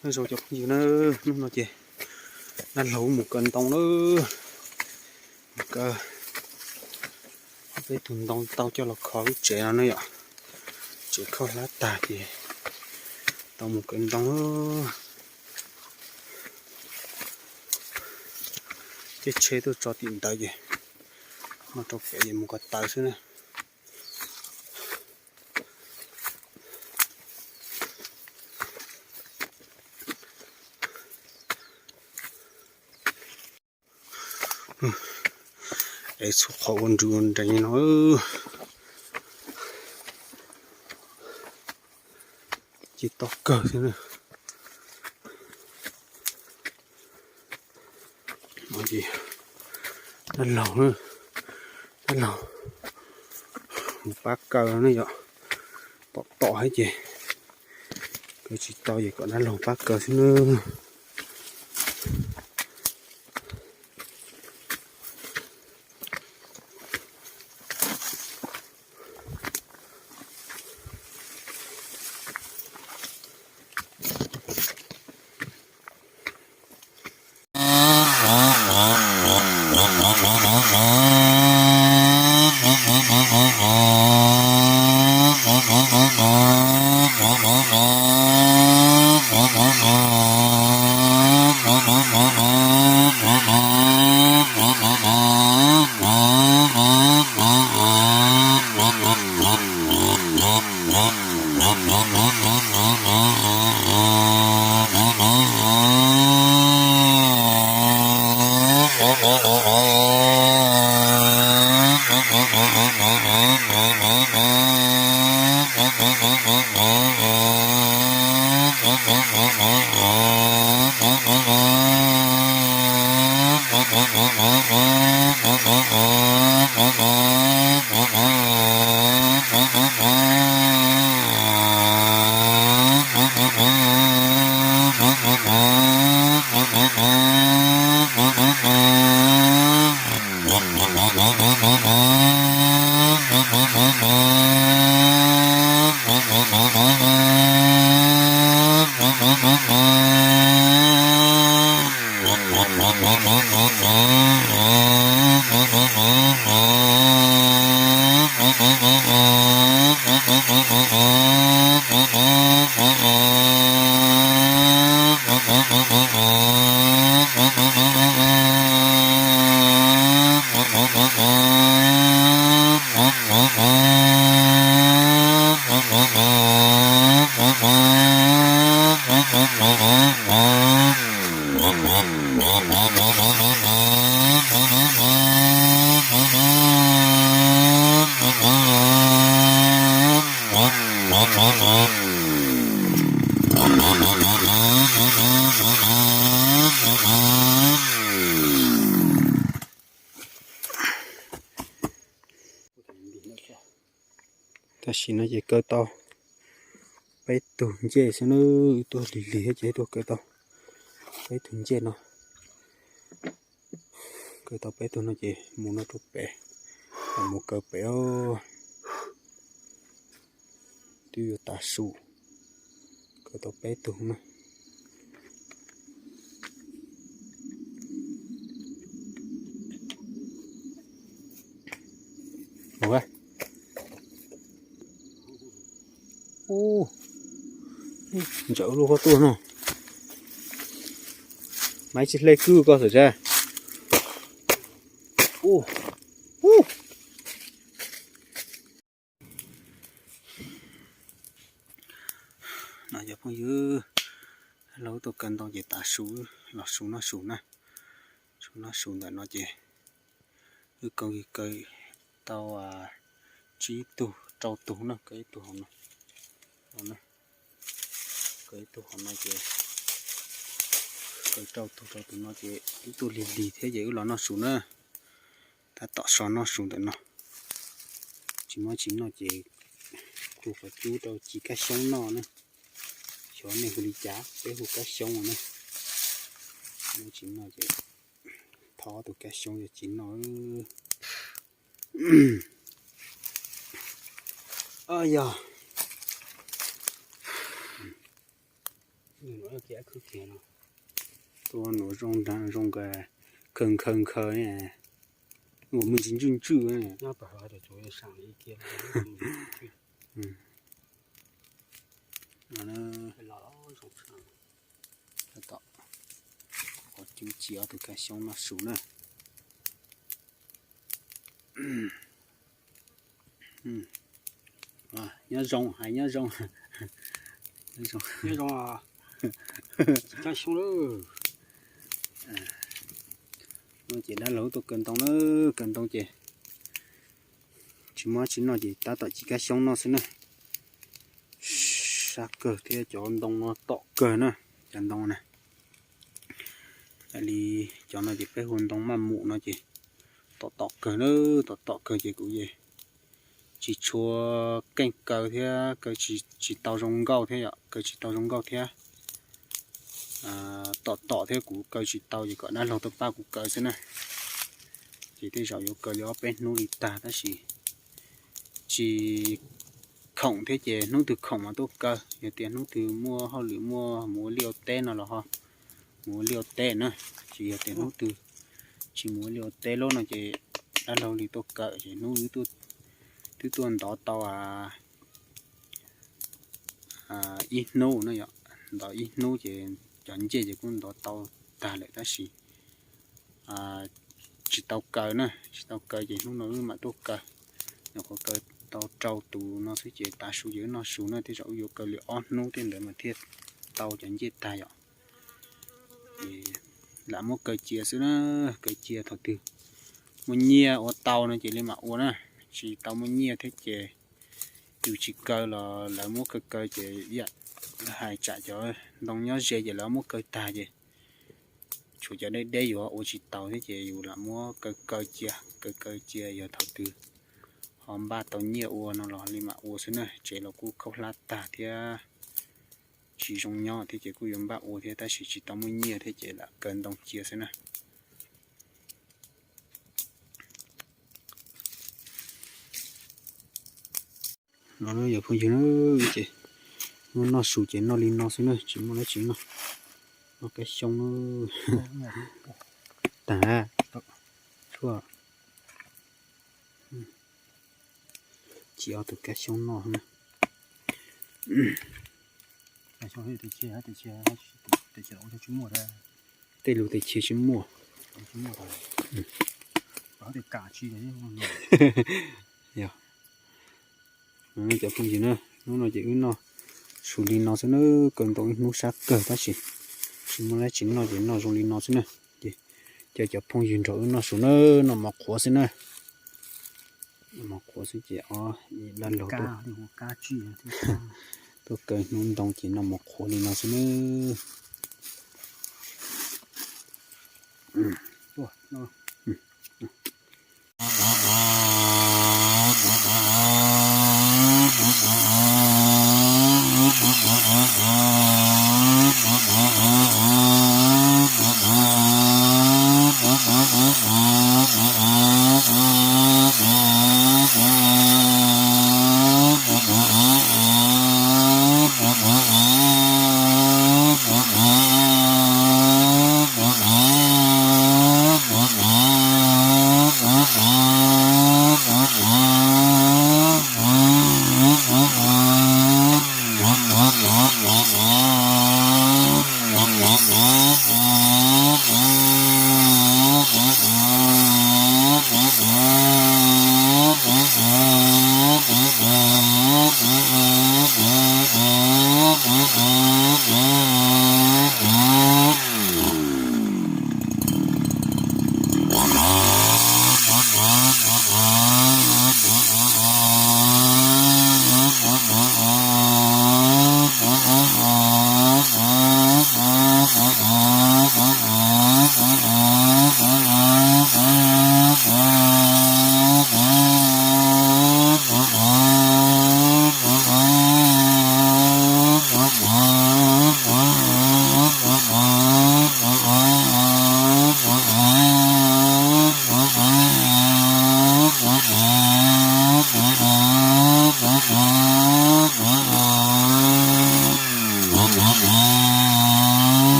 Nyob zoo cov phooj ywg na, hnub no ces dab laug mus kaw ntoo na, mus kaw peb tug ntoo tau coj los kho lub tsev no na yom. Tsev kho hlab tag ces tau mus kaw ntoo. Tej tsheb tuaj tso tim ntawd ces no rau pem ces mus ko taw xwb na. Es txhua qhov ua nrws ua nrees no, ci tob kawg thiab na. Dab laug, dab laug mus pab kaw ne yom, tom tom thiab ces kaw tsis tau ces kom dab laug pab kaw xwb na. Tam sim no ces kaw tau peb tug ncej xwb na, wb tuaj lig lig thiab ces tuaj kaw tau peb tug ncej no. Kaw tau peb tug no ces mus no rau pem, mus kaw pem os. Twb yuav tav su, kaw tau peb tug na. Ua, ntsaws lub qhov tuaj no. Maiv tsis hle kwj koj xwm tsa. No cov phooj ywg, lawv tuaj kaw ntoo ces tav su, los su noj su na. Su noj su ntawm no ces wb kaw, kaw tau tsib tug rau tug na, kaw ib tug hauv no. Kaw ib tug hauv no ces, kaw rau tug rau tug no ces wb tuaj lig lig thiab ces wb los noj su na. Tab tom so noj su ntawm no. Tsis muaj tsis noj ces kuv qhov cub rau ci kab xyoob noj na. Xyov nej hu li cas, peb hu kab xyoob na. Tsis muaj tsis noj ces thov tus kab xyoob yog ci noj. Yog Tua nuav zoo nraag zoo nkaus, khaws khaws khaws, ua muaj ntsis ntswj ntswj. Tab tom ua cwv cia ob tug kab xyoob noj su na. Nyob zoo, hais nyob zoo. Nyob zoo. Ces dab laug tuaj kaw ntoo na, kaw ntoo ces tsis muaj dab tsi noj ces tab tom ci kab xyoob noj xwb na. Sab kawg thiab cov ntoo no tom kawg na, cov ntoo na. Li cov no ces peb hu ntoo maj mus no ces tom tom kawg na, tom tom kawg ces kuv tsis tshua keej kaw thiab kaw tsis tau zoo nkauj thiab yom, kaw tsis tau zoo nkauj thiab. Tom tom thiab kuv kaw tsis tau ces kom dab laug tuaj pab kuv kaw xwb na. Ces tej zaum yuav kaw li ob peb hnub li tag tab sis tsis khoom thiab ces hnub twg khoom mas tuaj kaw. Yog tias hnub twg muaj hauj lwm muaj mus ua liaj ua teb no los ho mus ua liaj ua teb na. Tsis yog tias hnub twg tsis mus ua liaj ua teb lawm no ces dab laug li tuaj kaw ces hnub twb tuaj ntov tau ib hnub na yom, ntov ib hnub ces cov ncej ces kuj ntov tau tag lawm tab sis tsis tau kaw na, tsis tau kaw ces hnub no wb mam tuaj kaw. Nyuam qhuav kaw tau rau tus no xwb ces tav su ces wb noj su na, tej zaum wb yuav kaw li ob hnub tej ntawd mas thiaj tau cov ncej tag yom. Lam muab kaw cia xwb na, kaw cia thaum twg muaj nyiaj ua tau no ces li mam ua na, tsis tau muaj nyiaj thiab ces yus tsis kaw los lawv muab kaw kaw ces ib yam hais tsam cov ntoo nyob ze ces lawv muab kaw tag ces tshuav cov deb deb yuav ua tsis taus thiab ces yus lam muab kaw kaw cia, kaw kaw cia yog thaum twg ho npaj tau nyiaj ua no los li mam ua xwb na. Tsev los kuj khaub hlab tag thiab tsis zoo nyob thiab ces kuj yuav npaj ua thiab tab sis tsis tau muaj nyiaj thiab ces lam kaw ntoo cia xwb na. No yog phooj ywg na, ces muab noj su ces noj li no xwb na, tsis muaj dab tsi noj. Noj kab xyoob na. Tag, tshuaj. Ci ob tug kab xyoob noj na. Tej lus tes chiv tsis muaj. Yog, cov phooj ywg na, hnub no ces wb noj su li no xwb na, kaw ntoo ib hnub sab kawg tab sis tsis muaj dab tsi noj ces noj zoo li no xwb na. Ces cov phooj ywg nrog wb noj su na, noj mov qhuav xwb na. Noj mov qhuav xwb ces ob dab laug tuaj kaw hnub ntoo ces noj mov qhuav li no xwb na.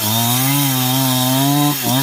Ua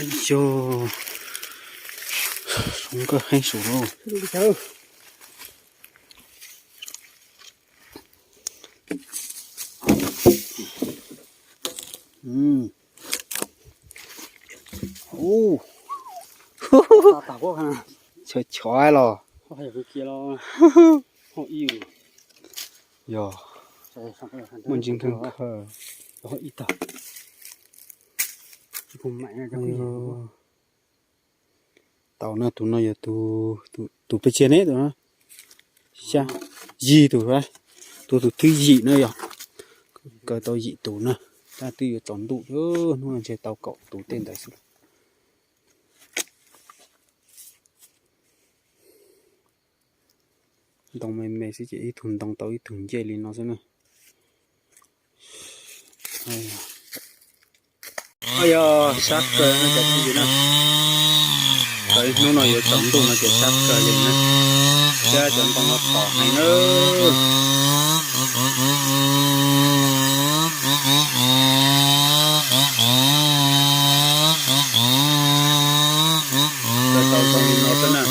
cas zoo nkauj heev saud lauj. Chov chov los. Yog, muaj ntsis nkawg khawg. Tau na, tus no yog tus pes tsawg ne, tus no xya, yim tus, tus, tus thib yim no yog, kaw tau yim tus na. Twb yuav tsaus ntuj, hnub no ntshe tau kaum tus tej ntawd xwb. Ntoo me me xwb ces ib tug ntoo tau ib tug ncej li no xwb na. Yog sab kawg no cov phooj ywg na. Txawm hnub no yuav tsaus ntuj no ces sab kawg li na. Thiab cov ntoo no tom heev na. Tau zoo li no xwb na.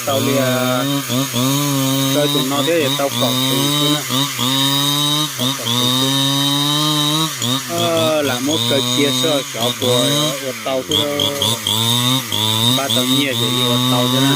Tau li, kaw tus no thiab yuav tau kaum tus xwb na. Lam muab kaw cia xwb, xyov puas ua tau xwb. Npaj tau nyiaj ces li ua tau xwb na.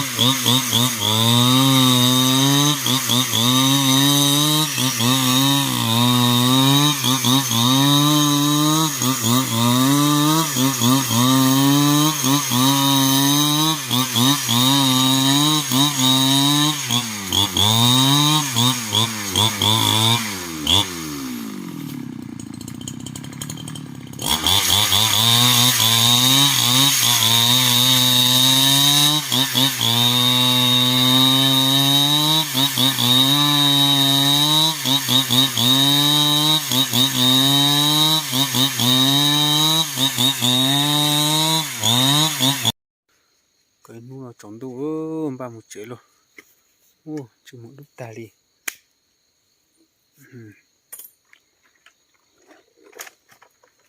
Kaw ib hnub no tsaus ntuj, npaj mus tsev lauj. Tsis mus dub tag li.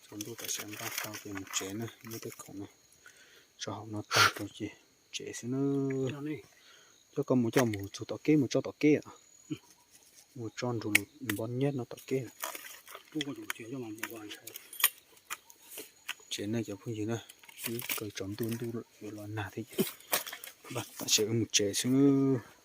Tsaus ntuj tam sim npaj tau ces mus tsev na, muab tej khoom no tso hauv no tag rau ces tsev xwb na. Coj koj mus, coj mus txug tom keb, mus tso tom keb, mus tso nrug lub npov nyab no tom keb. Tsev ne cov phooj ywg na, twb kaw tsaus ntuj, ntuj yuav los nag thiab ces npaj tam sim wb mus tsev xwb nawb.